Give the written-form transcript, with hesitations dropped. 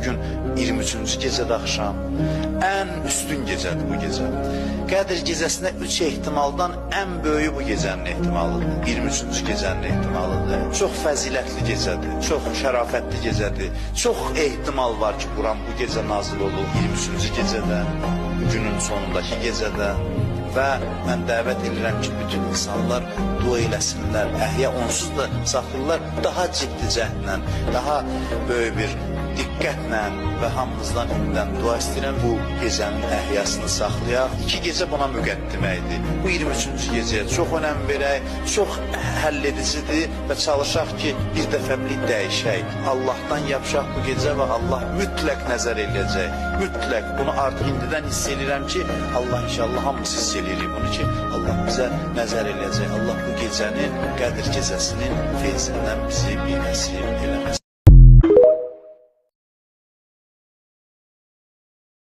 Bugün 23-cü gecədə axşam. Ən üstün gecədir bu gecə. Qədir gecəsinə 3 ehtimaldan ən böyüyü bu gecənin ehtimalıdır. 23-cü gecənin ehtimalıdır. Çox fəzilətli gecədir, çox şərafətli gecədir. Çox ehtimal var ki, Quran bu gecə nazil olub 23-cü gecədə, günün sonundakı gecədə. Və mən dəvət edirəm ki, bütün insanlar dua eləsinlər, əhya onsuz da saxlayırlar, daha ciddi cəhdlə, daha böyük bir diqqətlə və hamımızdan indidən dua istəyirəm bu gecənin əhyasını saxlayaq. 2 gecə buna müqəddimə idi. Bu 23-cü gecəyə çox önəm verək, çox həlledicidir və çalışaq ki, bir dəfəlik dəyişək. Allahdan yapışaq bu gecə və Allah mütləq nəzər eləyəcək. Mütləq bunu artıq indidən hiss eləyirəm ki, Allah inşallah hamımız hiss eləyirik bunu ki, Allah bizə nəzər eləyəcək. Allah bu gecənin, Qədir gecəsinin feyzindən bizi binəsib eləməsin.